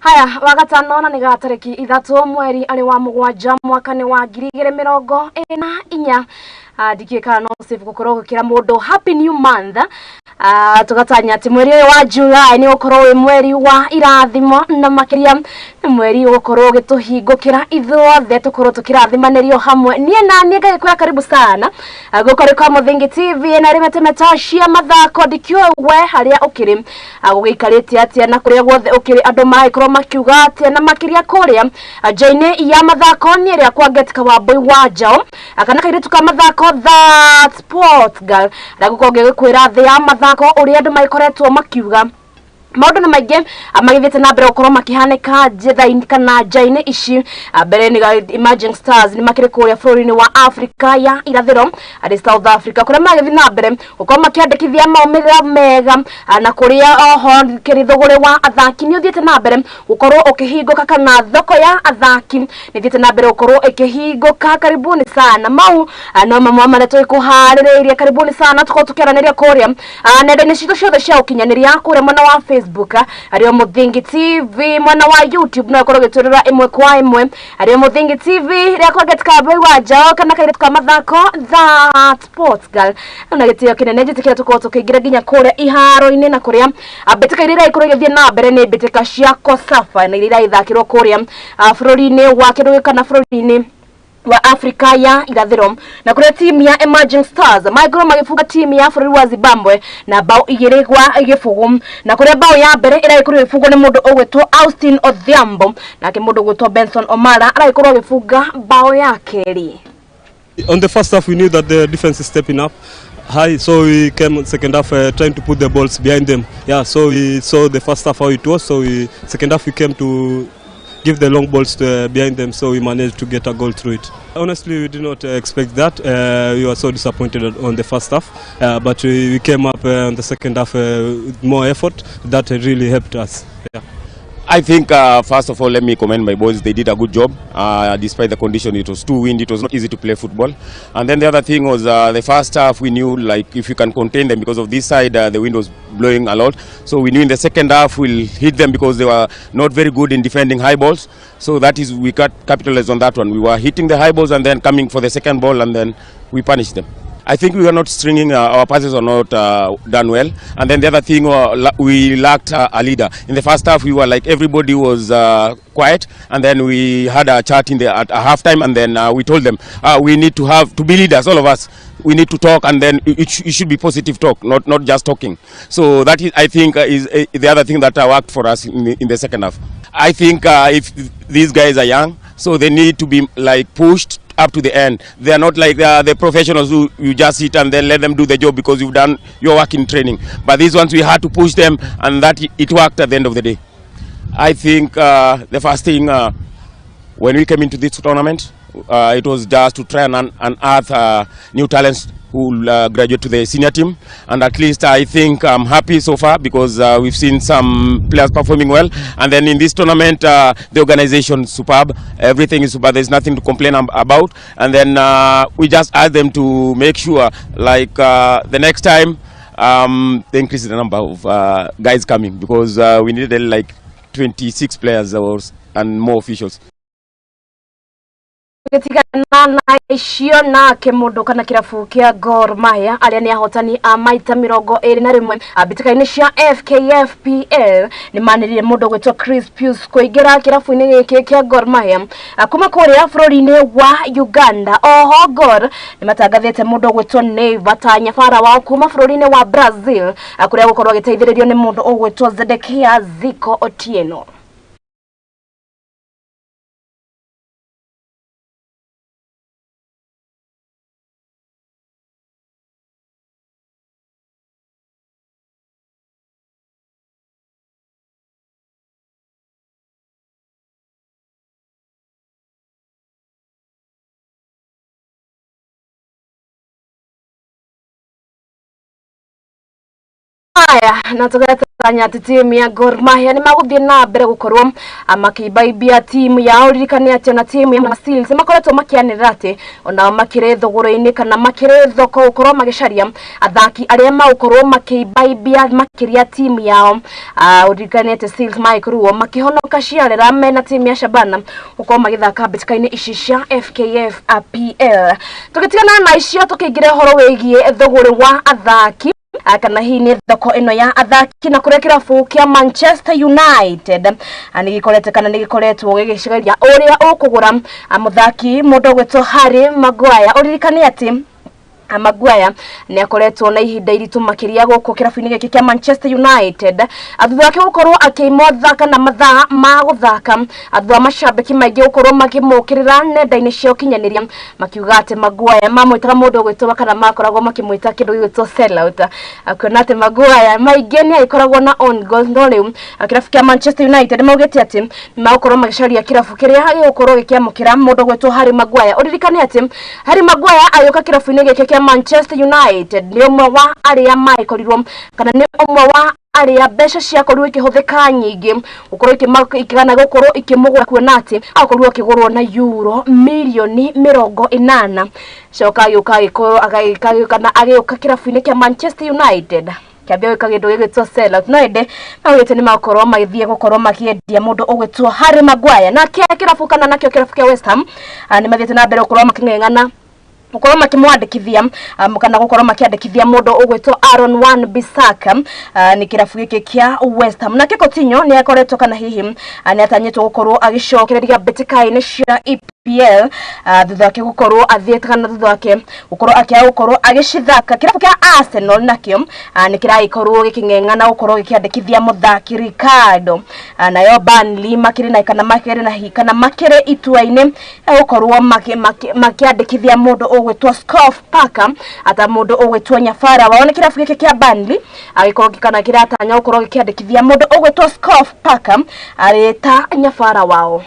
Haya, wagatano na nĩ ga tarĩki 3 mweri arĩ wa 7 mwaka nĩ wa 2024. Ndikĩũĩ kana no safe gũkorwo gũkĩra mũndũ happy new month. Tũgatanya atĩ mweri ũyũ wa July nĩ ũgũkorwo wĩ mweri wa irathimo, na makĩria nĩ mweri ũgũkorwo ũgĩtũhingũkĩra ithuothe tũkorwo tũkĩrathimanĩrio hamwe. Niĩ na niĩ ngagĩkwĩra karibu sana gũkũ nĩ kwa Mũthingi TV na rĩmetemeta cia mathako. Ndikĩũĩ we harĩa ũkĩrĩ gũgĩikarĩte atĩa, na kũrĩa guothe ũkĩrĩ andũ magĩkorwo makiuga atĩa, na makĩria kũrĩa nja-inĩ ya mathako. Niĩ rĩakwa Ngetika wa Mbũi wa Njaũ, kana kairĩtu ka mathako, that sport girl, na gũkorwo ngĩgĩkwĩra thĩ ya mathako ũrĩa andũ magĩkoretwo makiuga. Maũndũ nĩ maingĩ magĩthiĩte na mbere gũkorwo makĩhanĩka njĩra-inĩ kana nja-inĩ ici. Mbere nĩ Emerging Stars nĩ makĩrĩ kũrĩa bũrũri-inĩ wa Africa ya irathĩro, arĩ South Africa, kũrĩa magĩthiĩ na mbere gũkorwo makĩandĩkithia maumĩrĩra mega, na kũrĩa oho kĩrĩ thũgũrĩ wa athaki nĩ ũthiĩte na mbere gũkorwo ũkĩhingũka, kana thoko ya athaki nĩ ĩthiĩte na mbere gũkorwo ĩkĩhingũka. Karibuni sana, mau no mamwe marĩa tũgĩkũharĩrĩirie. Karibuni sana, tũkorwo tũkĩaranĩria kũrĩa nenda-inĩ citũ ciothe cia ũkinyanĩria, kũrĩa mwena wa Facebook arĩ o Mũthingi TV, mwena wa YouTube no ĩkorwo ĩgĩtũrĩra ĩmwe kwa ĩmwe arĩ o Mũthingi TV. Rĩakwa Ngetika Mbũi wa Njaũ, kana kairĩtu ka mathako, that sports girl, na gĩtĩo kĩnene njĩtĩkĩra tũkorwo tũkĩingĩra nginya kũrĩa iharo-inĩ, na kũrĩa mbĩtĩka iria iragĩkorwo igĩthiĩ na mbere nĩ mbĩtĩka cia COSAFA, na iria iragĩthakĩrwo kũrĩa bũrũri-inĩ wa kĩndũ kana bũrũri-inĩ wa Afrika ya irathĩro, na kũrĩa timu ya Emerging Stars magĩkorwo magĩbunga timu ya bũrũri wa Zimbabwe na bao 2-0, na kũrĩa bao ya mbere ĩragĩkorwo ĩgĩbungwo nĩ mũndũ ũgwĩtwo Austin Odhiambo, nake mũndũ ũgwĩtwo Benson Omara aragĩkorwo agĩbunga bao ya kerĩ. On the first half, we knew that the defense is stepping up high, so we came second half trying to put the balls behind them. Yeah, so we saw the first half how it was. So we second half we came to give the long balls to, behind them, so we managed to get a goal through it. Honestly, we did not expect that. We were so disappointed on the first half, but we came up on the second half with more effort. That really helped us. Yeah. I think, first of all, let me commend my boys. They did a good job, despite the condition. It was too windy. It was not easy to play football. And then the other thing was the first half, we knew like if you can contain them, because of this side, the wind was blowing a lot. So we knew in the second half we'll hit them because they were not very good in defending high balls. So that is, we got capitalized on that one. We were hitting the high balls and then coming for the second ball, and then we punished them. I think we were not stringing, our passes were not done well. And then the other thing, we lacked a leader. In the first half, we were like everybody was quiet. And then we had a chat in the, at a halftime, and then we told them we need to have to be leaders, all of us. We need to talk, and then it should be positive talk, not just talking. So that is, I think, is the other thing that worked for us in the second half. I think if these guys are young, so they need to be like pushed up to the end. They are not like the professionals who you just sit and then let them do the job because you've done your work in training. But these ones, we had to push them, and that it worked at the end of the day. I think the first thing when we came into this tournament, it was just to try and unearth new talents who will graduate to the senior team. And at least I think I'm happy so far because we've seen some players performing well. And then in this tournament, the organization is superb. Everything is superb. There's nothing to complain about. And then we just ask them to make sure, like the next time, they increase the number of guys coming, because we needed like 26 players or and more officials. Gĩtigana na icio, nake mũndũ kana kĩrabu kĩa Gor Mahia, arĩa nĩ ahotani a maita 21 mbĩtĩka-inĩ cia FKF PL, nĩ manĩrĩire mũndũ gwĩtwo Chris Pius kũingĩra kĩrabu-inĩ gĩkĩ kĩa Gor Mahia kuma kũrĩa bũrũri-inĩ wa Uganda. Oho Gor nĩ matangathĩte mũndũ gwĩtwo Neiva ta nyabara wao kuma bũrũri-inĩ wa Brazil, kũrĩa gũkorwo agĩteithĩrĩrio nĩ mũndũ ũgwĩtwo Zedekia Zico Otieno. Haya, na tũgeta Maratanya atĩ timu ya Gor Mahia nĩ magũthiĩ na mbere gũkorwo makĩimbaibia timu yao. Ririkane atĩ ona timu ya Seals makoretwo makĩanĩrĩra atĩ onao makĩrĩ thogoro-inĩ kana makĩrĩ thoko gũkorwo magĩcaria athaki arĩa magũkorwo makĩimbaibia makĩria timu yao. Ũririkane atĩ Seals magĩkorirwo makĩhonoka ciarera mena timu ya Shabana gũkorwo magĩthaka mbĩtĩka-inĩ ici cia FKF PL. Tũgĩtigana na icio tũkĩingĩra ũhoro wĩgiĩ thogorĩ wa athaki kana hihi nĩ thoko ĩno ya athaki na kũrĩa kĩrabu kĩa Manchester United nĩ gĩkorete kana nĩ gĩkoretwo gĩgĩcaria ũrĩa ũkũgũra mũthaki mũndũ ũgwĩtwo Harry Maguire. Ũririkane atĩ Maguire nĩ akoretwo na ihinda iritũ makĩria gũkũ kĩrabu-inĩ gĩkĩ kĩa Manchester United thutha wake gũkorwo akĩimwo thaka na mathaa ma gũthaka, thutha wa macambĩki maingĩ gũkorwo makĩmũkĩrĩra nenda-inĩ cia ũkinyanĩria makiuga atĩ Maguire mamwĩtaga mũndũ ũgwĩtwo kana makoragwo makĩmwĩta kĩndũ gĩgwĩtwo sellout, kuona atĩ Maguire maingĩ nĩ agĩkoragwo na own goals. No rĩu kĩrabu kĩa Manchester United maugĩte atĩ nĩmagũkorwo magĩcaria kĩrabu kĩrĩa gĩgũkorwo gĩkĩamũkĩra mũndũ ũgwĩtwo Harry Maguire. Ũririkane atĩ Harry Maguire agĩũka kĩrabu-inĩ gĩkĩ kĩa Manchester United nĩ ũmwe wa arĩa magĩkorirwo kana nĩ ũmwe wa arĩa mbeca ciakorirwo ikĩhũthĩka nyingĩ gũkorwo ikĩgana gũkorwo ikĩmũgũra, kuona atĩ akorirwo akĩgũrwo na euro mirioni 80, coka agĩũka agĩkorwo agĩka na agĩũka kĩrabu-inĩ kĩa Manchester United kĩambia gwĩka kĩndũ gĩgwĩtwo sellout. No ĩndĩ maugĩte nĩ magũkorwo magĩthiĩ gũkorwo makĩendia mũndũ ũgwĩtwo Harry Maguire. Nake kĩrabu kana nakĩo kĩrabu kĩa West Ham nĩ mathiĩte na mbere gũkorwo makĩng'eng'ana gũkorwo makĩmwandĩkithia kana gũkorwo makĩandĩkithia mũndũ ũgwĩtwo Aaron Wan Bissaka nĩ kĩrabu gĩkĩ kĩa West Ham. Nake Coutinho nĩ akoretwo kana hihi nĩ atanyĩtwo gũkorwo agĩcokereria mbĩtĩka-inĩ cia EPL thutha wake gũkorwo athiĩte kana thutha wake gũkorwo akĩaga gũkorwo agĩcithaka. Kĩrabu kĩa Arsenal nakĩo nĩ kĩragĩkorwo gĩkĩng'eng'ana gũkorwo gĩkĩandĩkithia mũthaki Ricardo. Nayo Burnley makĩrĩ na kana makĩrĩ na kana makĩrĩ itua-inĩ gũkorwo makĩandĩkithia mũndũ ũgwĩtwo Scott Parker ata mũndũ ũgwĩtwo Nyabara wao. Nĩ kĩrabu gĩkĩ kĩa Burnley agĩkorwo kana kĩratanya gũkorwo gĩkĩandĩkithia mũndũ ũgwĩtwo Scott Parker arĩ ta Nyabara wao.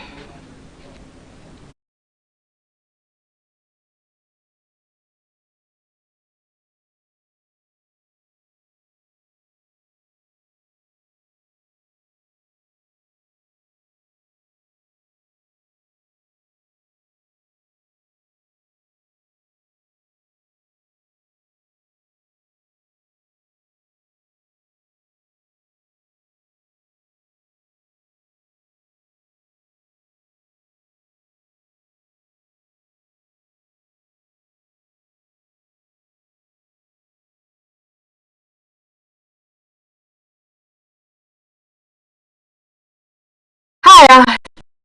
Haya,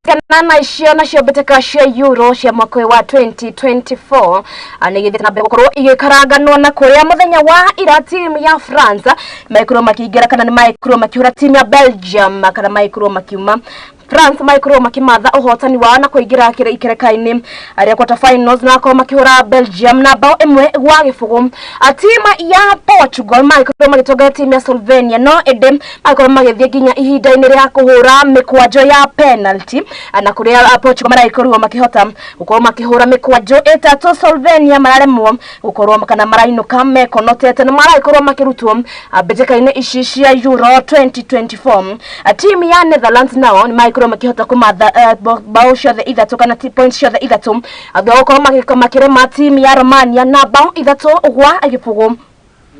kana na icio nacio mbĩtĩka cia Euro cia mwaka ũyũ wa 2024 nĩ igĩthiĩte na mbere gũkorwo igĩkaranganwo na kũrĩa mũthenya wa ira timu ya France magĩkorwo makĩingĩra kana nĩ magĩkorwo makĩhũra timu ya Belgium kana magĩkorwo makiuma France magĩkorwo makĩmatha ũhotani wao na kũingĩra ikereka-inĩ rĩa quarter finals na makorwo makĩhũra Belgium na bao 1-0. Timu ya Portugal magĩkorwo magĩtongoria timu ya Slovenia, no ĩndĩ magĩkorwo magĩthiĩ nginya ihinda-inĩ rĩa kũhũra mĩkwanjo ya penalty na kũrĩa Portugal maragĩkorirwo makĩhota gũkorwo makĩhũra mĩkwanjo ĩtatũ. Slovenia mararemwo gũkorwo kana marainũka mekonotete na maragĩkorwo makĩrutwo mbĩtĩka-inĩ ici cia Euro 2024. Timu ya Netherlands nao nĩ magĩkorwo makĩhota kũmatha bao ciothe ithatũ kana points ciothe ithatũ thutha wa gũkorwo makĩrema timu ya Romania na bao 3-0.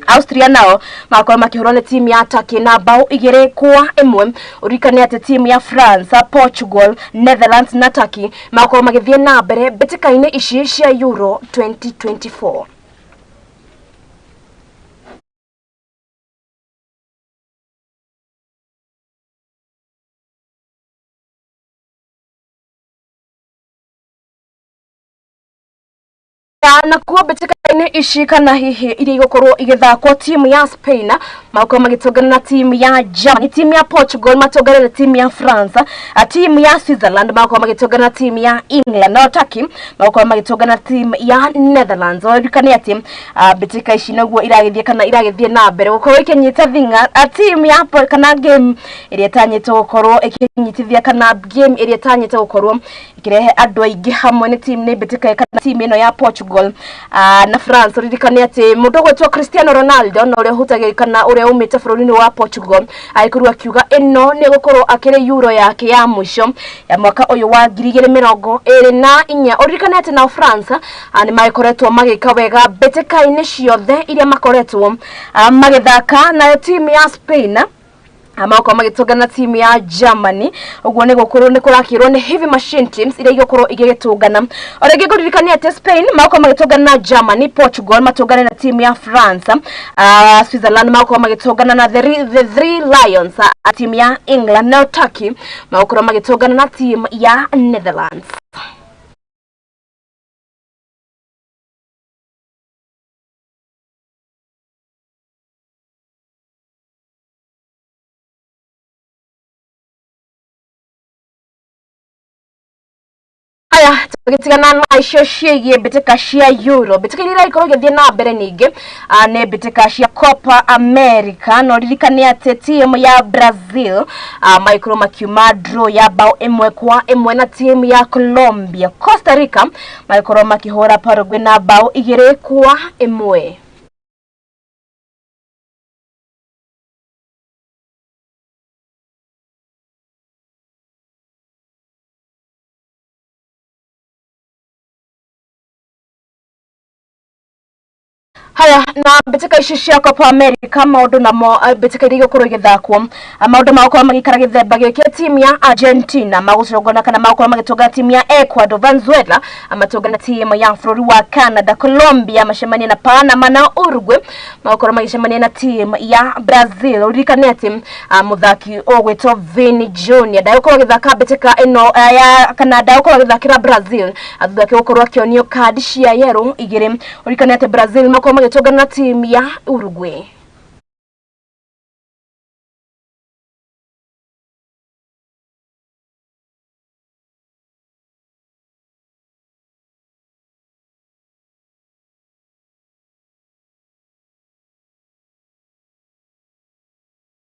Austria nao magakorwo makĩhũrwo nĩ timu ya Turkey na bao 2-1. Ũririkane atĩ timu ya France, Portugal, Netherlands na Turkey magakorwo magĩthiĩ na mbere mbĩtĩka-inĩ ici cia Euro 2024. Na kuo mbĩtĩka-inĩ ici kana hihi iria igũkorwo igĩthakwo, timu ya Spain magakorwo magĩtũngana na timu ya Germany, timu ya Portugal matũngane na timu ya France, timu ya Switzerland magakorwo magĩtũngana na timu ya England, nao Turkey magakorwo magĩtũngana na timu ya Netherlands. Ũririkane atĩ mbĩtĩka ici noguo iragĩthiĩ kana iragĩthiĩ na mbere gũkorwo ikĩnyita thing'a timu ya kana game ĩrĩa ĩtanyĩtwo gũkorwo ĩkĩnyitithia kana game ĩrĩa ĩtanyĩtwo gũkorwo ĩkĩrehe andũ aingĩ hamwe nĩ timu nĩ mbĩtĩka kana timu ĩno ya Portugal na France ririkane atĩ mũndũ ũgwĩtwo Cristiano Ronaldo na ũrĩa ũhutagia kana ũrĩa umĩte bũrũri-inĩ wa Portugal agĩkorwo akiuga ĩno nĩ gũkorwo akĩrĩ Euro yake ya mũico ya mwaka ũyũ wa 2024. Ũririkane atĩ nao France nĩ magĩkoretwo magĩka wega mbĩtĩka-inĩ ciothe iria makoretwo magĩthaka. Nayo timu ya Spain magokorwo magĩtũngana na timu ya Germany. Ũguo nĩ gũkorwo nĩ kũrakĩrwo nĩ heavy machine teams iria igũkorwo igĩgĩtũngana. O rĩngĩ ngũririkania atĩ Spain magokorwo magĩtũngana na Germany, Portugal matũngane na timu ya France, Switzerland magokorwo magĩtũngana na the Three Lions, timu ya England, nayo Turkey magokorwo magĩtũngana na timu ya Netherlands. Aya, tũgĩtigana na icio ciĩgiĩ mbĩtĩka cia Euro, mbĩtĩka iria iragĩkorwo igĩthiĩ na mbere ningĩ nĩ mbĩtĩka cia Copa America. No ririkane atĩ timu ya Brazil magĩkorwo makiuma draw ya bao 1-1 na timu ya Colombia. Costa Rica magĩkorwo makĩhũra Paraguay na bao 2-1. Haya, na mbĩtĩka ici cia Copa America, maũndũ namo mbĩtĩka iria igũkorwo igĩthakwo, maũndũ magũkorwo magĩikara gĩthemba gĩkĩ. Timu ya Argentina magũcongona kana magũkorwo magĩtũngana timu ya Ecuador, Venezuela matũngana timu ya bũrũri wa Canada, Colombia macemanie na Panama, na Uruguay magũkorwo magĩcemania na timu ya Brazil. Ũririkane atĩ mũthaki ũgwĩtwo Vini Junior ndagũkorwo agĩthaka mbĩtĩka ĩno ya kana ndagũkorwo agĩthakĩra Brazil thutha wake gũkorwo akĩonio kandi cia yellow igĩrĩ. Ũririkane atĩ Brazil makorwo magĩtũngana na timu ya Uruguay.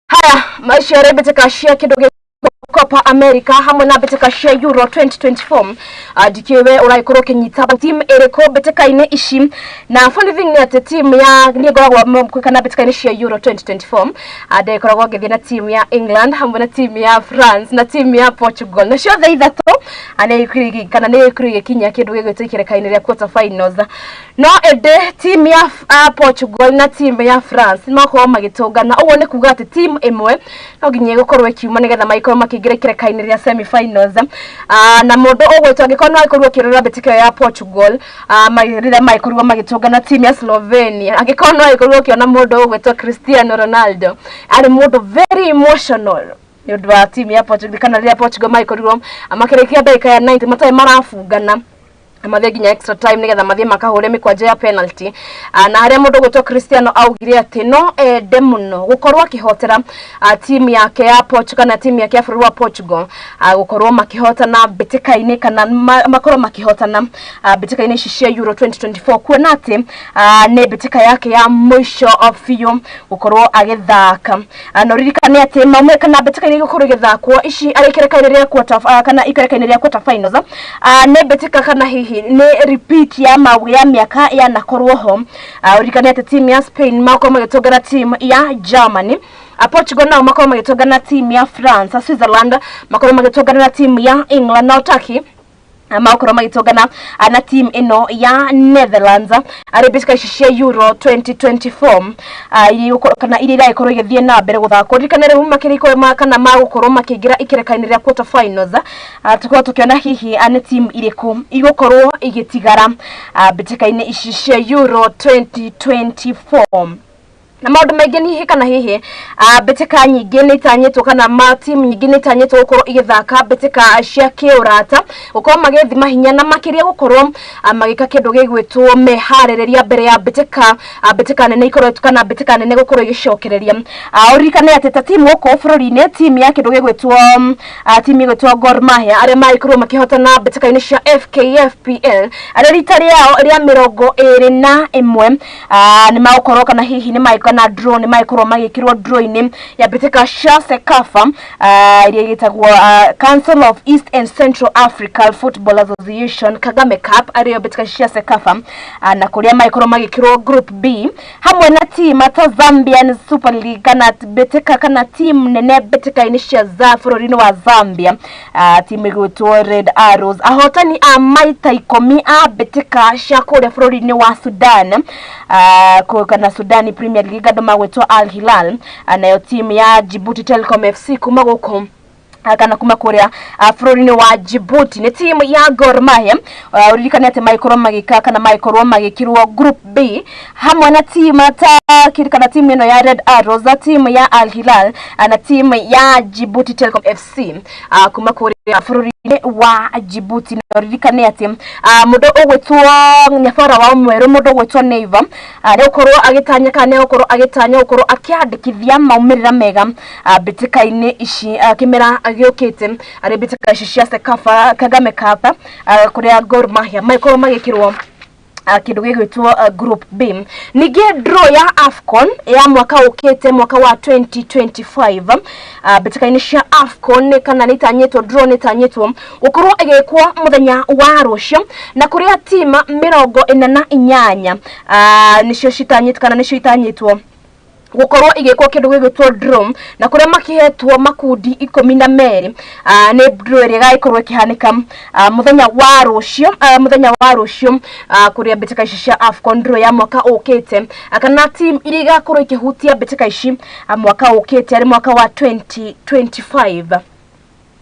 Haya, maisha ya mbĩtĩka cia kĩndũ gĩ Copa America hamwe na mbĩtĩka cia Euro 2024, ndikĩwe ũragĩkorwo ũkĩnyita team ĩrĩkũ mbĩtĩka-inĩ ici? Na funny thing nĩ atĩ team ya niĩ ngoragwo kana mbĩtĩka-inĩ cia Euro 2024 ndĩkoragwo ngĩthiĩ na team ya England hamwe na team ya France na team ya Portugal, na ciothe ithatũ nĩ kana nĩ gĩkorwo igĩkinya kĩndũ gĩgwĩtwo ikereka-inĩ rĩa quarter finals. No ĩndĩ team ya Portugal na team ya France nĩmakorwo magĩtũngana, ũguo nĩ kuga atĩ team ĩmwe no nginya ĩgũkorwo ĩkiuma nĩgetha magĩkorwo makĩingĩra ikereka-inĩ rĩa semi finals. Na mũndũ ũgwĩtwo angĩkorwo no agĩkorwo ũkĩrora mbĩtĩka ĩyo ya Portugal rĩrĩa magĩkorirwo magĩtũngana team ya Slovenia, angĩkorwo no agĩkorwo ũkĩona mũndũ ũgwĩtwo Cristiano Ronaldo arĩ mũndũ very emotional nĩ ũndũ wa team ya Portugal, kana rĩrĩa Portugal magĩkorirwo makĩrĩkia ndagĩka ya 90 matarĩ marabungana, mathiĩ nginya extra time nĩgetha mathiĩ makahũre mĩkwanja ya penalty, na harĩa mũndũ ũgwĩtwo Cristiano augire atĩ no ende mũno gũkorwo akĩhotera timu yake ya Portugal na timu yake ya bũrũri wa Portugal gũkorwo makĩhotana mbĩtĩka-inĩ kana makorwo makĩhotana mbĩtĩka-inĩ ici cia Euro 2024, kuona atĩ nĩ mbĩtĩka yake ya mũico biũ gũkorwo agĩthaka. Na ũririkane atĩ maume kana mbĩtĩka iria igũkorwo igĩthakwo ici arĩ ikereka-inĩ rĩa quarter kana ikereka-inĩ rĩa quarter finals nĩ mbĩtĩka kana hihi nĩ repeat ya mau ya mĩaka yanakorwo ho. Ũririkane atĩ timu ya Spain makorwo magĩtũngana timu ya Germany, Portugal nao makorwo magĩtũngana na timu ya France, Switzerland makorwo magĩtũngana na timu ya England, na Turkey magokorwo magĩtũngana na team ĩno ya Netherlands arĩ mbĩtĩka ici cia Euro 2024 iria kana iria iragĩkorwo igĩthiĩ na mbere gũthakwo. Ririkane rĩu makĩrĩ kana magũkorwo makĩingĩra ikereka-inĩ rĩa quarter finals, tũkorwo tũkĩona hihi nĩ team irĩkũ igũkorwo igĩtigara mbĩtĩka-inĩ ici cia Euro 2024. Na maũndũ maingĩ hihi kana hihi mbĩtĩka nyingĩ nĩ itanyĩtwo kana ma timu nyingĩ nĩ itanyĩtwo gũkorwo igĩthaka mbĩtĩka cia kĩũrata, gũkorwo magĩthima hinya na makĩria gũkorwo magĩka kĩndũ gĩgwĩtwo meharĩrĩria mbere ya mbĩtĩka mbĩtĩka nene ikorwo kana mbĩtĩka nene gũkorwo igĩcokereria. Ũririkane atĩ ta timu gũkũ bũrũri-inĩ, timu ya kĩndũ gĩgwĩtwo timu ĩgwĩtwo Gor Mahia arĩa magĩkorwo makĩhotana mbĩtĩka-inĩ cia FKFPL arĩa rita rĩao rĩa 21 nĩ magũkorwo kana hihi nĩ magĩkorwo Kana draw nĩ magĩkorwo magĩkĩrwo draw-inĩ ya mbĩtĩka cia CECAFA, iria igĩtagwo Council of East and Central Africa Football Association Kagame Cup, arĩyo mbĩtĩka cia CECAFA, na kũrĩa magĩkorwo magĩkĩrwo group B hamwe na team ta Zambian Super League kana mbĩtĩka kana team nene mbĩtĩka-inĩ cia za bũrũri-inĩ wa Zambia, team ĩgwĩtwo Red Arrows, ahotani a maita 10 a mbĩtĩka cia kũrĩa bũrũri-inĩ wa Sudan, kana Sudani Premier League, andũ magwĩtwo Al Hilal, nayo team ya Djibouti Telecom FC kuma gũkũ kana kuma kuria bũrũri-inĩ wa Djibouti nĩ timu ya Gor Mahia. Ũririkane atĩ magĩkorwo magĩka kana magĩkorwo magĩkĩrwo group B hamwe na timu ta kana timu ĩno ya Red Arrows, timu ya Al Hilal na timu ya Djibouti Telecom FC kuma kũrĩa bũrũri-inĩ wa Djibouti. Na ũririkane atĩ mũndũ ũgwĩtwo nyabara wa mwerũ, mũndũ ũgwĩtwo Neiva, nĩ gũkorwo agĩtanya kana nĩ gũkorwo agĩtanya gũkorwo akĩandĩkithia maumĩrĩra mega mbĩtĩka-inĩ ici kĩmera gĩũkĩte, arĩ mbĩtĩka ici cia CECAFA Kagame Cup, kũrĩa Gor Mahia magĩkorwo magĩkĩrwo kĩndũ gĩgwĩtwo group B. Ningĩ draw ya AFCON ya mwaka ũkĩte, mwaka wa 2025, mbĩtĩka-inĩ cia AFCON, kana nĩ itanyĩtwo, draw nĩ itanyĩtwo gũkorwo ĩgĩkwo mũthenya wa rũciũ, na kũrĩa team 48 nĩcio citanyĩtwo kana nĩcio itanyĩtwo gũkorwo igĩkwo kĩndũ gĩgwĩtwo draw, na kũrĩa makĩhetwo makundi 12. Nĩ draw ĩrĩa ĩgagĩkorwo ĩkĩhanĩka mũthenya wa rũciũ, kũrĩa mbĩtĩka ici cia AFCON draw ya mwaka ũkĩte, kana team iria igakorwo ikĩhutia mbĩtĩka ici mwaka ũkĩte, arĩ mwaka wa 2025.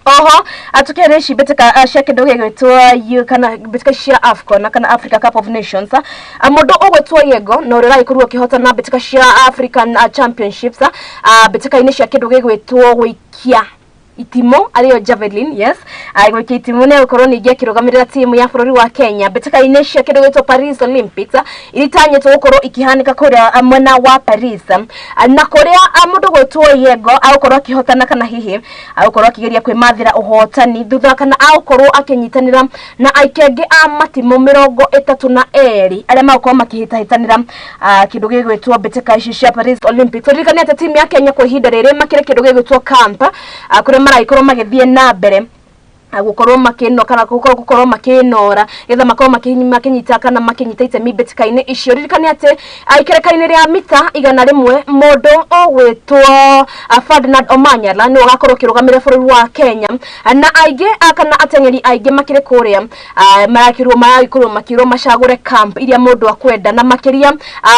Oho atukĩarĩ ici mbĩtĩka cia kĩndũ gĩgwĩtwo kana mbĩtĩka cia AFCON kana Africa Cup of Nations, mũndũ ũgwĩtwo Yego na ũrĩa ũragĩkorirwo ũkĩhotana mbĩtĩka cia African Championships mbĩtĩka-inĩ cia kĩndũ gĩgwĩtwo gũikia itimo, arĩyo javelin, yes, gũikia itimo, nĩ gũkorwo ningĩ akĩrũgamĩrĩra timu ya bũrũri wa Kenya mbĩtĩka-inĩ cia kĩndũ gĩtwo Paris Olympics, iria itanyĩtwo gũkorwo ikĩhanĩka kũrĩa mwena wa Paris, na kũrĩa mũndũ gwĩtwo Yego agũkorwo akĩhotana kana hihi agũkorwo akĩgeria kwĩmathĩra ũhotani thutha kana agũkorwo akĩnyitanĩra na aikia angĩ a matimũ 32 arĩa magũkorwo makĩhĩtahĩtanĩra kĩndũ gĩgwĩtwo mbĩtĩka ici cia Paris Olympics. Ririkania atĩ timu ya Kenya kwa ihinda rĩrĩ makĩrĩ kĩndũ gĩgwĩtwo camp, kũrĩa maragĩkorwo magĩthiĩ na mbere gũkorwo makĩno kana gũkorwo makĩnora getha makorwo makĩnyita kana makĩnyita itemi mbĩtĩka-inĩ icio. Ririkane atĩ ikereka-inĩ rĩa mita 100, mũndũ ũgwĩtwo Ferdinand Omanyala nĩwe ũgakorwo ũkĩrũgamĩrĩra bũrũri wa Kenya, na aingĩ kana ateng'eri aingĩ makĩrĩ kũrĩa marakĩrwo maragĩkorwo makĩrwo macagũre camp iria mũndũ akwenda, na makĩria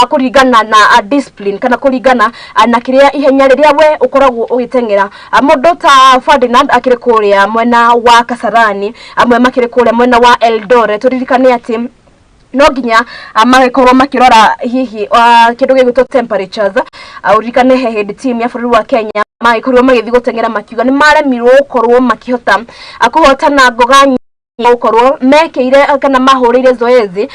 kũringana na discipline kana kũringana na kĩrĩa ihenya rĩrĩa we ũkoragwo ũgĩteng'era. Mũndũ ta Ferdinand akĩrĩ kũrĩa mwena wa Kasarani, amwe makĩrĩ kũrĩa mwena wa Eldoret. Tũririkane atĩ no nginya magĩkorwo makĩrora hihi kĩndũ gĩgwĩtwo temperatures. Ũririkane he hĩndĩ team ya bũrũri wa Kenya magĩkorirwo magĩthiĩ gũteng'era, makiuga nĩ maremirwo gũkorwo makĩhota kũhotana ngoga gũkorwo mekĩire kana mahũrĩire zoezi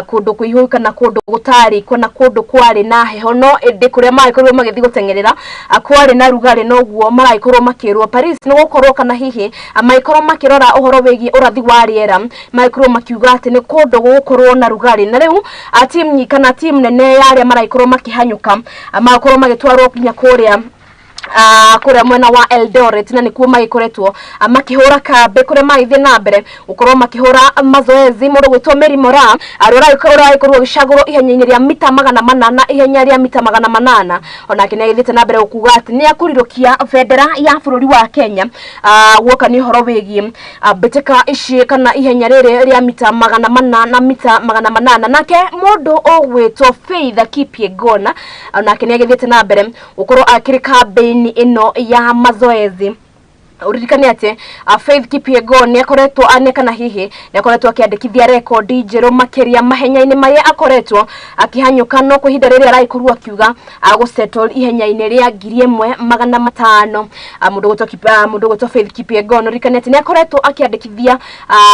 kũndũ kũihũ kana kũndũ gũtarĩ kana kũndũ kwarĩ na heho, no ĩndĩ kũrĩa magĩkorirwo magĩthiĩ gũteng'erera kwarĩ na rugarĩ. Noguo maragĩkorwo makĩrwo Paris nĩ gũkorwo kana hihi magĩkorwo makĩrora ũhoro wĩgiĩ ũrathi wa rĩera, magĩkorwo makiuga atĩ nĩ kũndũ gũgũkorwo na rugarĩ. Na rĩu team kana team nene ya arĩa maragĩkorwo makĩhanyũka magakorwo magĩtwarwo nginya kũrĩa mwena wa Eldoret, na nĩkuo magĩkoretwo makĩhũra kambĩ, kũrĩa magĩthiĩ na mbere gũkorwo makĩhũra mazoezi. Mũndũ gwĩtwo Mary Moraa ũrĩa ũragĩkorwo agĩcagũrwo ihenya-inĩ rĩa mita 400 na ihenya rĩa mita 800, onake nĩ agĩthiĩte na mbere gũkuga atĩ nĩ akũrirũkia bendera ya bũrũri wa Kenya guoka nĩ ũhoro wĩgiĩ mbĩtĩka ici kana ihenya rĩrĩ rĩa mita 400 na mita 800. Nake mũndũ ũgwĩtwo Faith Kipyegon onake nĩ agĩthiĩte na mbere gũkorwo akĩrĩ kambĩini ĩno ya mazoezi. Uririkane atĩ Faith Kipyegon nĩ akoretwo ane kana hihi nĩ akoretwo akĩandĩkithia rekondi njerũ makĩria mahenya-inĩ marĩa akoretwo akĩhanyũka, no kwa ihinda rĩrĩ aragĩkorwo akiuga agũsettle ihenya-inĩ rĩa 1500. Mũndũ gwĩtwo Faith Kipyegon, uririkane atĩ nĩ akoretwo akĩandĩkithia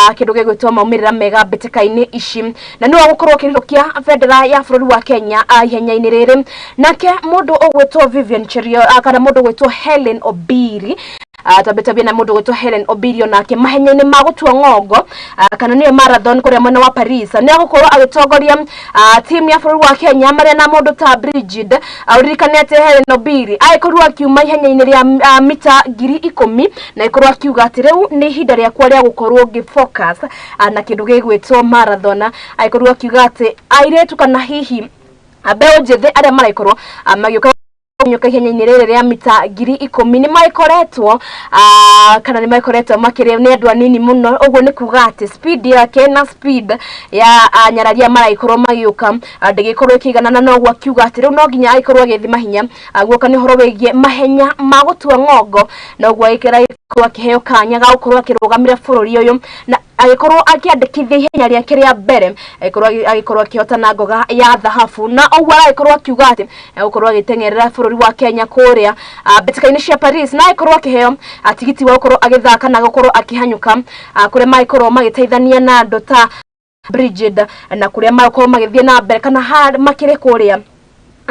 kĩndũ gĩgwĩtwo maumĩrĩra mega mbĩtĩka-inĩ ici, na nĩwe ũgũkorwo akĩrirũkia bendera ya bũrũri wa Kenya ihenya-inĩ rĩrĩ. Nake mũndũ ũgwĩtwo Vivian Cheruiyot, kana mũndũ ũgwĩtwo Helen Obiri. Twambĩte na mũndũ gwĩtwo Helen Obiri, nake mahenya-inĩ ma gũtua ng'ongo, kana nĩyo marathon kũrĩa mwena wa Paris, nĩ egũkorwo agĩtongoria timu ya bũrũri wa Kenya marĩa na mũndũ ta Brigid. Ũririkane atĩ Helen Obiri agĩkorirwo akiuma ihenya-inĩ rĩa mita 10,000 na ĩkorwo akiuga atĩ rĩu nĩ ihinda rĩakwa rĩa gũkorwo ngĩ focus na kĩndũ gĩgwĩtwo marathon. Agĩkorirwo akiuga atĩ airĩtu kana hihi mbeũ njĩthĩ arĩa maraikorwo magĩũka nyoka ihenya-inĩ rĩrĩ rĩa mita 10,000 nĩ magĩkoretwo, kana nĩ magĩkoretwo makĩrĩ nĩ andũ anini mũno. Ũguo nĩ kuga atĩ speed yake na speed ya anyararia maragĩkorwo magĩũka ndĩgĩkorwo ĩkĩiganana, noguo akiuga atĩ rĩu no nginya agĩkorwo agĩthima hinya guoka nĩ ũhoro wĩgiĩ mahenya ma gũtua ng'ongo, noguo agĩkorwo akĩheo kanya ga gũkorwo akĩrũgamĩra bũrũri ũyũ na agĩkorwo akĩandĩkithia ihenya rĩake rĩa mbere, agĩkorwo akĩhotana ngoga ya thahabu, na ũguo aragĩkorwo akiuga atĩ egũkorwo agĩteng'erera bũrũri wa Kenya kũrĩa mbĩtĩka-inĩ cia Paris, na agĩkorwo akĩheo tigiti wa gũkorwo agĩthaka na gũkorwo akĩhanyũka kũrĩa magĩkorwo magĩteithania na andũ ta Brigid na kũrĩa magĩkorwo magĩthiĩ na mbere kana makĩrĩ kũrĩa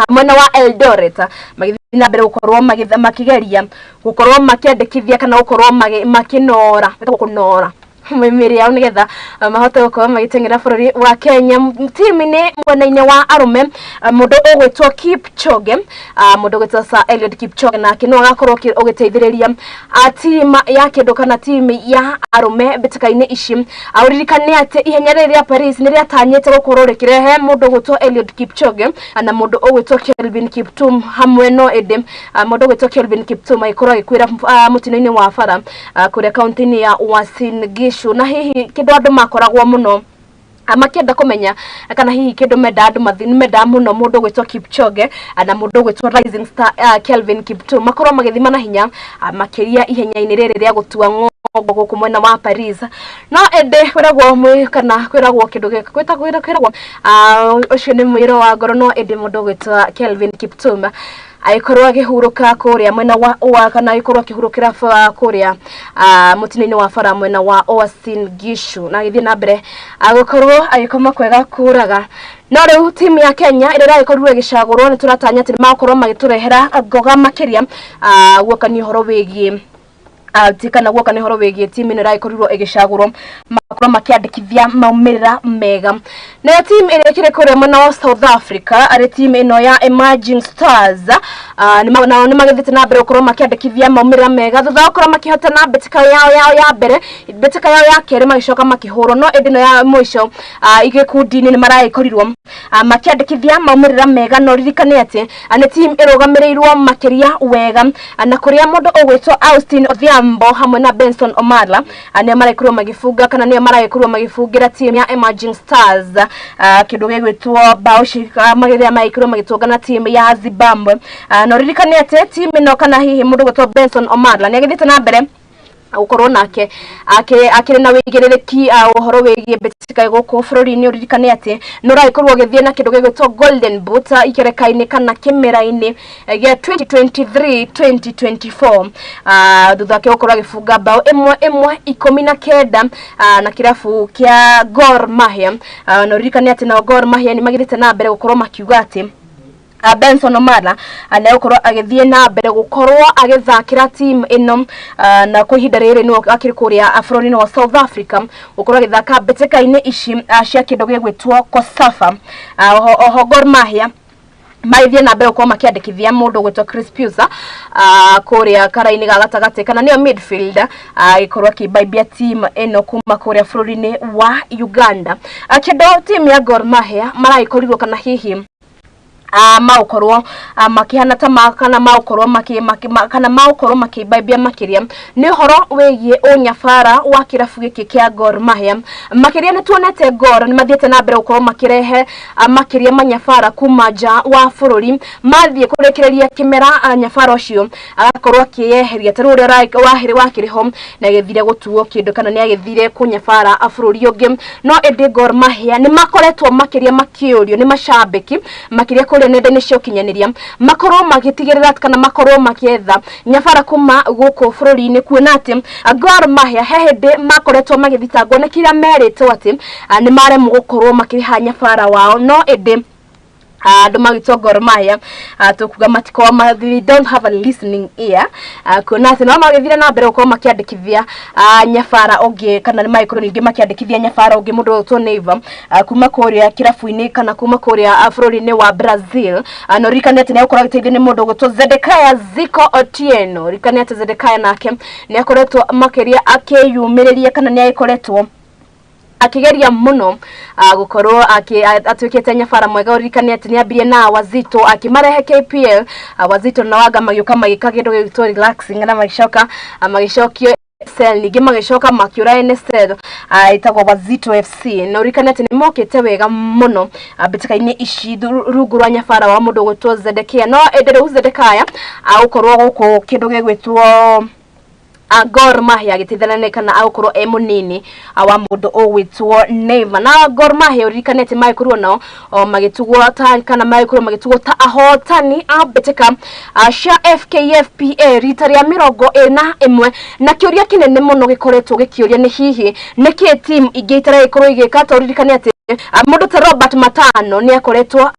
mwena wa Eldoret, magĩthiĩ na mbere gũkorwo makĩgeria gũkorwo makĩandĩkithia kana gũkorwo makĩnora, gwĩtagwo kũnora mĩĩrĩ yao nĩgetha mahote gũkorwo magĩteng'era bũrũri wa Kenya. Timu-inĩ mwena-inĩ wa arũme, mũndũ ũgwĩtwo Kipchoge, mũndũ ũgwĩtwo Sir Eliud Kipchoge, nake no agakorwo ũgĩteithĩrĩria team ya kĩndũ kana team ya arũme mbĩtĩka-inĩ ici. Ũririkane atĩ ihenya rĩrĩ rĩa Paris nĩ rĩatanyĩte gũkorwo rĩkĩrehe mũndũ ũgwĩtwo Eliud Kipchoge na mũndũ ũgwĩtwo Kelvin Kiptum hamwe, no ĩndĩ mũndũ ũgwĩtwo Kelvin Kiptum agĩkorwo agĩkuĩra mũtino-inĩ wa bara kũrĩa kaunti-inĩ ya Uasin Gishu. Na hihi kĩndũ andũ makoragwo mũno makĩenda kũmenya kana hihi kĩndũ menda andũ mendaga mũno mũndũ ũgwĩtwo Kipchoge na mũndũ ũgwĩtwo Rising Star Kelvin Kiptum makorwo magĩthima na hinya makĩria ihenya-inĩ rĩrĩ rĩa gũtua ng'ongo gũkũ mwena wa Paris. No ĩndĩ kwĩragwo mwĩ kana kwĩragwo kĩndũ gĩkĩ kwĩtagwo kwĩragwo ũcio nĩ mwĩro wa ngoro, no ĩndĩ mũndũ ũgwĩtwo Kelvin Kiptum agĩkorwo akĩhurũka kũrĩa mwena wa kana agĩkorwo akĩhurũkĩra kũrĩa mũtino-inĩ wa bara mwena wa Uasin Gishu, na agĩthiĩ na mbere gũkorwo agĩkoma kwega kũraga. No rĩu timu ya Kenya ĩrĩa ĩragĩkorirwo ĩgĩcagũrwo, nĩ tũratanya atĩ nĩ magũkorwo magĩtũrehera ngoga makĩria guoka nĩ ũhoro wĩgiĩ ti kana guoka nĩ ũhoro wĩgiĩ timu ĩno ĩragĩkorirwo ĩgĩcagũrwo makorwo makĩandĩkithia maumĩrĩra mega. Nayo timu ĩrĩa ĩkĩrĩ kũrĩa mwena wa South Africa, arĩ timu ĩno ya Emerging Stars, nao nĩ magĩthiĩte na mbere gũkorwo makĩandĩkithia maumĩrĩra mega thutha wa gũkorwo makĩhotana mbĩtĩka yao ya mbere. Mbĩtĩka yao ya kerĩ magĩcoka makĩhũrwo, no ĩndĩ ĩno ya mũico igĩkundi-inĩ nĩ maragĩkorirwo makĩandĩkithia maumĩrĩra mega. No ririkane atĩ nĩ timu ĩrũgamĩrĩirwo makĩria wega na kũrĩa mũndũ ũgwĩtwo Austin Odhiambo hamwe na Benson Omala nĩo maragĩkorirwo magĩbunga kana nĩo maragĩkorirwo magĩbungĩra timu ya Emerging Stars kĩndũ gĩgwĩtwo bao rĩrĩa magĩkorirwo magĩtũngana timu ya Zimbabwe. Na ũririkane atĩ timu ĩno kana hihi mũndũ ũgwĩtwo Benson Omala nĩ agĩthiĩte na mbere gũkorwo nake akĩrĩ na wĩigĩrĩrĩki ũhoro wĩgiĩ mbĩtĩka gũkũ bũrũri-inĩ. Ũririkane atĩ nĩ ũragĩkorwo ũgĩthiĩ na kĩndũ gĩgwĩtwo Golden Boot ikereka-inĩ kana kĩmera-inĩ gĩa 2023 2024 thutha wake gũkorwo agĩbunga bao ĩmwe ĩmwe 19 na kĩrabu kĩa Gor Mahia. Na ũririkane atĩ nao Gor Mahia nĩ magĩthiĩte na mbere gũkorwo makiuga atĩ Benson Omala nĩ egũkorwo agĩthiĩ na mbere gũkorwo agĩthakĩra team ĩno, na kwa ihinda rĩrĩ nĩwe akĩrĩ kũrĩa bũrũri-inĩ wa South Africa gũkorwo agĩthaka mbĩtĩka-inĩ ici cia kĩndũ gĩgwĩtwo COSAFA. Oho Gor Mahia magĩthiĩ na mbere gũkorwo makĩandĩkithia mũndũ ũgwĩtwo Chris Piusa kũrĩa kara-inĩ ga gatagatĩ kana nĩyo midfield, agĩkorwo akĩmbaimbia team ĩno kuma kũrĩa bũrũri-inĩ wa Uganda. Kĩndũ team ya Gor Mahia maragĩkorirwo kana hihi magũkorwo makĩhana ta kana magũkorwo kana magũkorwo makĩmbaimbia makĩria nĩ ũhoro wĩgiĩ ũnyabara wa kĩrabu gĩkĩ kĩa Gor Mahia. Makĩria nĩ tuonete Gor nĩ mathiĩte na mbere gũkorwo makĩrehe makĩria manyabara kuma nja wa bũrũri, mathiĩ kũrĩkĩrĩria kĩmera nyabara ũcio agakorwo akĩyeheria, ta rĩu ũrĩa wakĩrĩ ho na agĩthire gũtuo kĩndũ kana nĩ agĩthire kũnyabara bũrũri ũngĩ. No ĩndĩ Gor Mahia nĩ makoretwo makĩria makĩũrio nĩ macambĩki makĩria kũrĩa nenda-inĩ cia ũkinyanĩria makorwo magĩtigĩrĩra kana makorwo makĩetha nyabara kuma gũkũ bũrũri-inĩ, kuona atĩ Gor Mahia he hĩndĩ makoretwo magĩthitangwo nĩ kĩrĩa merĩtwo atĩ nĩ maremwo gũkorwo makĩrĩha nyabara wao, no ĩndĩ Andå magĩtwo Gor Mahia, tũkuga matikorwo they don't have a listening ear, kuona atĩ no magĩthire na mbere gũkorwo makĩandĩkithia nyabara ũngĩ, kana nĩ magĩkorwo ningĩ makĩandĩkithia nyabara ũngĩ, mũndũ ũgwĩtwo Neiva, kuma kũrĩa kĩrabu-inĩ kana kuma kũrĩa bũrũri-inĩ wa Brazil. Na ũririkane atĩ nĩ egũkorwo agĩteithio nĩ mũndũ ũgwĩtwo Zedekiah Ziko Otieno. Ũririkane atĩ Zedekiah nake nĩ akoretwo makĩria akĩyumĩrĩria, kana nĩ agĩkoretwo akigeria muno gukorwo atuikite nyabara mwega. Uririkane ati ni ambirie na Wazito akimarehe KPL. Wazito na Wanga magiuka magika kindu gigwitwo relaxing na magicoka magicokio NSL, ningĩ magĩcoka makĩũra NSL, ĩtagwo Wazito FC. Na ũririkane atĩ nĩ mokĩte wega mũno mbĩtĩka-inĩ ici rungu rwa nyabara wa mũndũ ũgwĩtwo Zedekia. No ĩndĩ rĩu Zedekiah agũkorwo gũkũ kĩndũ gĩgwĩtwo Gor Mahia agĩteithania kana agũkorwo e mũnini wa mũndũ ũgwĩtwo Neymar. Na Gor Mahia, ũririkane atĩ magĩkorwo nao o magĩtugwo ta, kana magĩkorwo magĩtugwo ta ahotani a mbĩtĩka cia FKFPA rita rĩa 41. Na kĩũria kĩnene mũno gĩkoretwo gĩkĩũria nĩ hihi nĩkĩ team ingĩ itaragĩkorwo igĩka ta. Ũririkane atĩ mũndũ ta Robert Matano nĩ akoretwo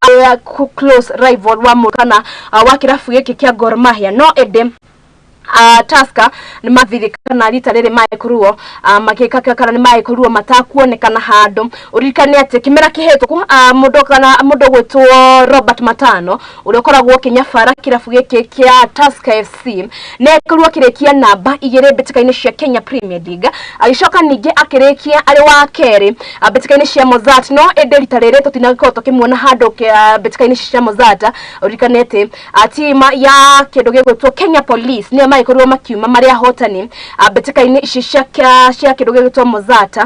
close rival wa mũndũ kana wa kĩrabu gĩkĩ kĩa Gor Mahia, no ĩndĩ Tusker nĩ mathire, kana rita rĩrĩ magĩkorirwo magĩka, kana nĩ magĩkorirwo matakuonekana handũ. Ũririkane atĩ kĩmera kĩhĩtũku, mũndũ kana mũndũ ũgwĩtwo Robert Matano, ũrĩa ũkoragwo ũkĩnyabara kĩrabu gĩkĩ kĩa Tusker FC, nĩ akorirwo akĩrĩkia namba 2 mbĩtĩka-inĩ cia Kenya Premier League, agĩcoka ningĩ akĩrĩkia arĩ wa kerĩ mbĩtĩka-inĩ cia Mozzart. No ĩndĩ rita rĩrĩ tũtinagĩkorwo tũkĩmuona handũ mbĩtĩka-inĩ cia Mozzart. Ũririkane atĩ tima ya kĩndũ gĩgwĩtwo Kenya Police nĩo magĩkorirwo makiuma marĩ ahotani mbĩtĩka-inĩ ici cia kĩndũ gĩgwĩtwo Mozzart.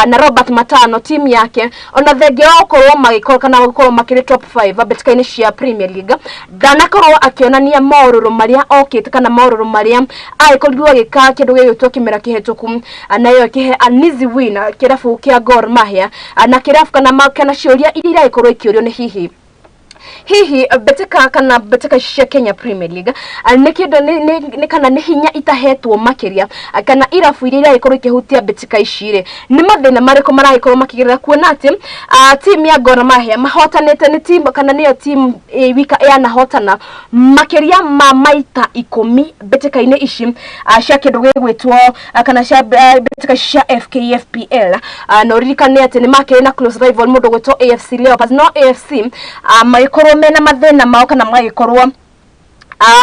Na Robert Matano, timu yake, ona thengia wa gũkorwo magĩkorwo kana gũkorwo makĩrĩ top 5 mbĩtĩka-inĩ cia Premier League, ndanakorwo akĩonania morũrũ marĩa okĩte, kana morũrũ marĩa agĩkorirwo agĩka kĩndũ gĩgwĩtwo kĩmera kĩhĩtũku. Nayo ĩkĩhe an easy win kĩrabu kĩa Gor Mahia. Na kĩrabu kana kana ciũria iria iragĩkorwo ikĩũrio nĩ hihi mbĩtĩka kana mbĩtĩka cia Kenya Premier League nĩ kĩndũ nĩ kana nĩ hinya itahetwo makĩria, kana irabu iria iragĩkorwo ikĩhutia mbĩtĩka ici rĩ, nĩ mathĩna marĩkũ maragĩkorwo makĩgerera, kuona atĩ timu ya Gor Mahia mahotanĩte, nĩ timu kana nĩyo timu wika yanahotana makĩria ma maita 10 mbĩtĩka-inĩ ici cia kĩndũ gĩgwĩtwo kana cia mbĩtĩka ici cia FKFPL. Na ũririkane atĩ nĩ makĩrĩ na close rival, mũndũ ũgwĩtwo AFC Leopards, no AFC magĩkorwo mena mathĩna mao, kana magĩkorwo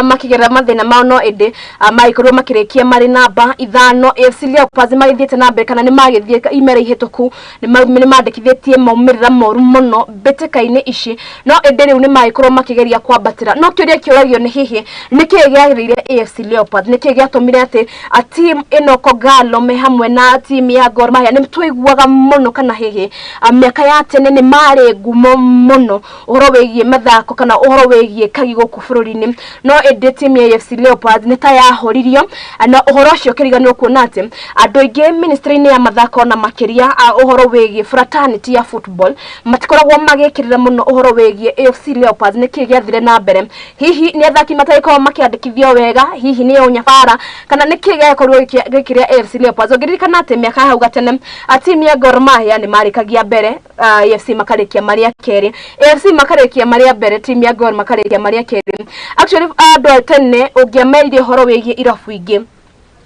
makigerera mathĩna mao, no ĩndĩ magĩkorirwo makĩrĩkia marĩ namba 5. AFC Leopards magĩthiĩte na mbere, kana nĩ magĩthiĩ imera ihĩtũku nĩ mandĩkithĩtie maumĩrĩra moru mũno mbĩtĩka-inĩ ici, no ĩndĩ rĩu nĩ magĩkorwo makĩgeria kwambatĩra. No kĩũria kĩũragio nĩ hihi nĩkĩĩ gĩagĩrĩire AFC Leopards, nĩkĩĩ gĩatũmire atĩ team ĩno Kogalo me hamwe na team ya Gor Mahia nĩ twaiguaga mũno, kana hihi mĩaka ya tene nĩ marĩ ngumo mũno ũhoro wĩgiĩ mathako kana ũhoro wĩgiĩ kagi gũkũ bũrũri-inĩ, no ĩndĩ timu ya AFC Leopards nĩ ta yahoririo na ũhoro ũcio ũkĩriganĩrwo, kuona atĩ andũ aingĩ ministry-inĩ ya mathako na makĩria ũhoro wĩgiĩ fraternity ya football matikoragwo magĩkĩrĩra mũno ũhoro wĩgiĩ AFC Leopards. Nĩkĩ gĩathire na mbere? Hihi nĩ athaki matagĩkorwo makĩandĩkithio wega? Hihi nĩ ũnyabara, kana nĩkĩ gĩakorirwo gĩkĩrĩa AFC Leopards? Ũngĩririkana atĩ mĩaka ya hau gatene timu ya Gor Mahia nĩ marĩkagia mbere, AFC makarĩkia marĩ a kerĩ, AFC makarĩkia marĩ a mbere, timu ya Gor makarĩkia marĩ a kerĩ. Actually, andũ a tene ũngĩamerire ũhoro wĩgiĩ irabu ingĩ,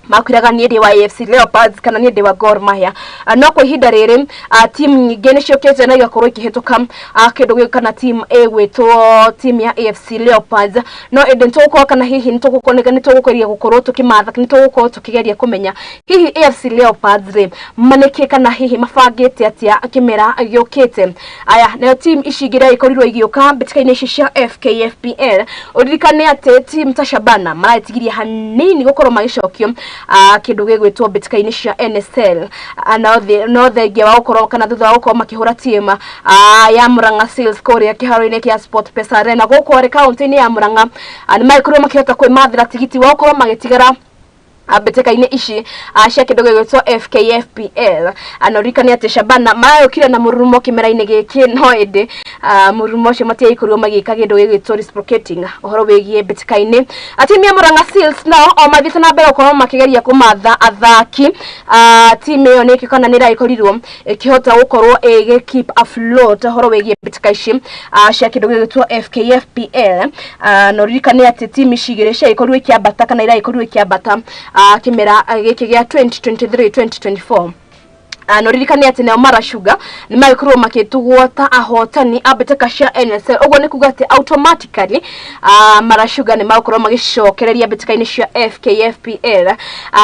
makwiraga niĩ ndĩ wa AFC Leopards kana niĩ ndĩ wa Gor Mahia. No kwa ihinda rĩrĩ timu nyingĩ nĩ ciũkĩte na igakorwo ikĩhĩtũka kĩndũ gĩkĩ kana team ĩgwĩtwo team ya AFC Leopards. No ĩndĩ nĩtũgũkorwo, kana hihi nĩtũgũgeria gũkorwo tũkĩmatha, nĩtũgũkorwo tũkĩgeria kũmenya hihi AFC Leopards rĩ manĩkĩ, kana hihi mabangĩte atĩa kĩmera gĩũkĩte. Aya nayo team ici ingĩ iria ikorirwo igĩũka mbĩtĩka-inĩ ici cia FKFPL, ũririkane atĩ team ta Shabana maretigirie hanini gũkorwo magĩcokio kĩndũ gĩgwĩtwo mbĩtĩka-inĩ cia NSL. No thengia wa gũkorwo, kana thutha wa gũkorwo makĩhũra team ya Murang'a Seals kũrĩa kĩharo-inĩ kĩa SportPesa Arena gũkũ arĩ kaunti-inĩ ya Murang'a, nĩ magĩkorirwo makĩhota kwĩmathĩra tigiti wa gũkorwo magĩtigara. Mbĩtĩka-inĩ ici cia kĩndũ gĩgwĩtwo FKFPL. Na ũririkane atĩ Shabana marayũkire na mũrurumo kĩmera-inĩ gĩkĩ, no ĩndĩ mũrurumo ũcio matiagĩkorirwo magĩka kĩndũ gĩgwĩtwo reciprocating ũhoro wĩgiĩ mbĩtĩka-inĩ. Timu ya Murang'a Seals nao o mathiĩte na mbere gũkorwo makĩgeria kũmatha athaki. Timu ĩyo nĩ kana nĩ ĩragĩkorirwo ĩkĩhota gũkorwo ĩgĩ keep afloat ũhoro wĩgiĩ mbĩtĩka ici cia kĩndũ gĩgwĩtwo FKFPL. Na ũririkane atĩ timu ici igĩrĩ ciagĩkorirwo ikĩambata kana iragĩkorirwo ikĩambata kĩmera gĩkĩ gĩa 2023 2024. Na ũririkane atĩ nao Mara Sugar nĩ magĩkorwo makĩtugwo ta ahotani a mbĩtĩka cia NSL. Ũguo nĩ kuga atĩ automatically Mara Sugar nĩ magũkorwo magĩcokereria mbĩtĩka-inĩ cia FKFPL.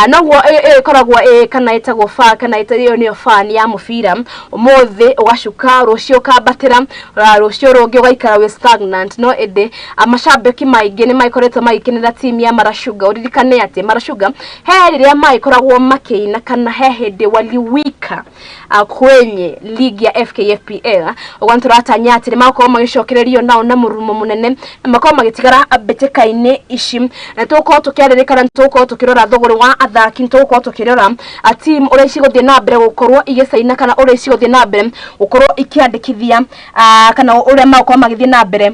Noguo ĩyo ĩkoragwo ĩ kana ĩtagwo fa kana ĩyo nĩyo fan ya mũbira. Ũmũthĩ ũgacuka, rũciũ ũkambatĩra, rũciũ rũngĩ ũgaikara wĩ stagnant. No ĩndĩ macambĩki maingĩ nĩ magĩkoretwo magĩkenera timu ya Mara Sugar. Ũririkane atĩ Mara Sugar he rĩrĩa magĩkoragwo makĩina kana he hĩndĩ waliwika kwenye ligi ya FKFPL. Ũguo nĩ tũratanya atĩ nĩ magũkorwo magĩcokererio nao na mũrurumo mũnene na makorwo magĩtigara mbĩtĩka-inĩ ici. Na tũgũkorwo tũkĩarĩrĩka, nĩ tũgũkorwo tũkĩrora thũgũrĩ wa athaki, nĩ tũgũkorwo tũkĩrora team ũrĩa cigũthiĩ na mbere gũkorwo igĩcaina kana ũrĩa cigũthiĩ na mbere gũkorwo ikĩandĩkithia kana ũrĩa magũkorwo magĩthiĩ na mbere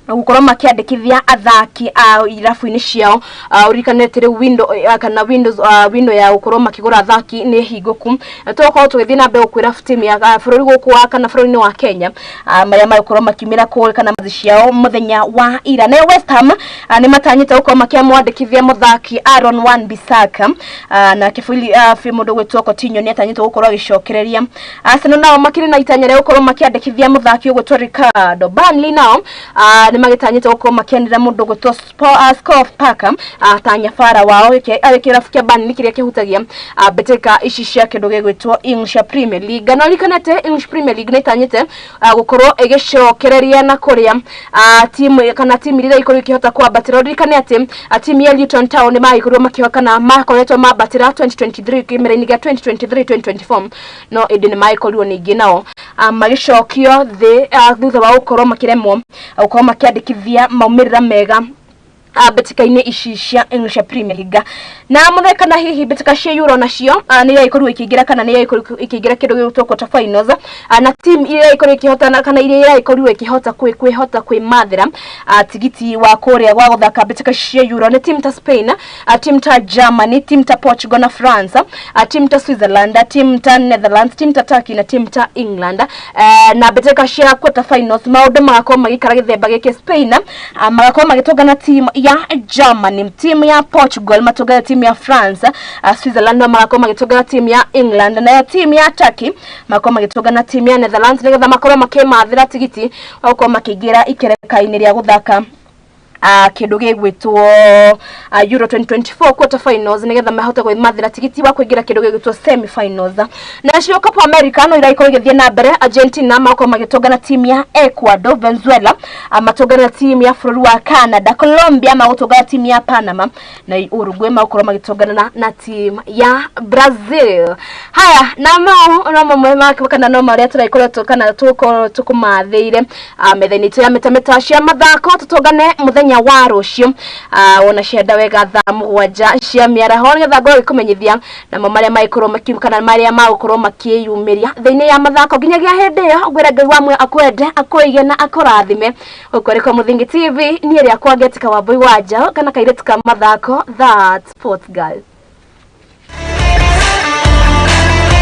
gũkorwo makĩandĩkithia athaki a irabu-inĩ ciao. Ũririkane atĩ rĩu window kana windows window ya gũkorwo makĩgũra athaki nĩ hingũku. Na tũgũkorwo tũgĩthiĩ na mbere gũkwĩra timu ya bũrũri gũkũ wa kana bũrũri-inĩ wa Kenya marĩa magũkorwo makiumĩra kũrĩ kana mathi ciao mũthenya wa ira. Nayo West Ham nĩ matanyĩte gũkorwo makĩmwandĩkithia mũthaki Aaron Wan Bissaka, nake mũndũ gwĩtwo Coutinho nĩ atanyĩtwo gũkorwo agĩcokereria. Arsenal nao makĩrĩ na itanya rĩa gũkorwo makĩandĩkithia mũthaki ũgwĩtwo Ricardo. Burnley nao nĩ magĩtanyĩte gũkorwo makĩanĩrĩra mũndũ ũgwĩtwo Scott Parker ta nyabara wao arĩ kĩrabu kĩa Burnley kĩrĩa kĩhutagia mbĩtĩka ici cia kĩndũ gĩgwĩtwo English Premier League. Na ũririkane atĩ English Premier League nĩ ĩtanyĩte gũkorwo ĩgĩcokereria na kũrĩa timu kana timu iria ikorwo ikĩhota kwambatĩra. Ũririkane atĩ timu ya Luton Town nĩ magĩkorirwo makĩoha kana makoretwo mambatĩra 2023, kĩmera-inĩ gĩa 2023 2024, no ĩndĩ nĩ magĩkorirwo ningĩ nao magĩcokio thĩ thutha wa gũkorwo makĩremwo gũkorwo makĩandĩkithia maumĩrĩra mega mbĩtĩka-inĩ ici cia English Premier League. Na mũthee, kana hihi mbĩtĩka cia Euro nacio nĩ iragĩkorirwo ikĩingĩra kana nĩ iragĩkorirwo ikĩingĩra kĩndũ gĩgwĩtwo quarter finals, na team iria iragĩkorirwo ikĩhotana kana iria iragĩkorirwo ikĩhota kwĩhota kwĩmathĩra tigiti wa kũrĩa gwa gũthaka mbĩtĩka cia Euro nĩ team ta Spain, team ta Germany, team ta Portugal na France, team ta Switzerland, team ta Netherlands, team ta Turkey na team ta England. Na mbĩtĩka cia quarter finals maũndũ magakorwo magĩikara gĩthemba gĩkĩ: Spain magakorwo magĩtũngana team ya Germany, team ya Portugal matũngana team ya France, Switzerland no magakorwo magĩtũngana team ya England, nayo team ya Turkey magakorwo magĩtũngana team ya Netherlands, nĩgetha makorwo makĩmathĩra tigiti wa gũkorwo makĩingĩra ikereka-inĩ rĩa gũthaka kĩndũ gĩgwĩtwo Euro 2024 quarter finals, nĩgetha mahote kwĩmathĩra tigiti wa kũingĩra kĩndũ gĩgwĩtwo semi finals. Nacio Copa America no iragĩkorwo igĩthiĩ na mbere. Argentina magakorwo magĩtũngana timu ya Ecuador, Venezuela matũngana na timu ya bũrũri wa Canada, Colombia magũtũngana timu ya Panama, na Uruguay magũkorwo magĩtũngana na timu ya Brazil. Haya, na mau no mamwe ma kana no marĩa tũragĩkoretwo kana tũgũkorwo tũkũmathĩire metha-inĩ itũ ya mĩtamĩta cia mathako. Tũtũngane mũthenya wa rũciũ wona cienda wega thaa 7 cia mĩaraho, nĩgetha ngorwo ngĩkũmenyithia namo marĩa magĩkorwo makiu kana marĩa magũkorwo makĩyumĩria thĩinĩ ya mathako. Nginyagia hĩndĩ ĩyo, ngwĩra Ngai wa muoyo akwende, akũige na akũrathime. Gũkũ arĩ kwa Mũthingi TV, niĩ rĩakwa ngetika Wambui wa Njaũ kana kairĩtu ka mathako, that sports girl.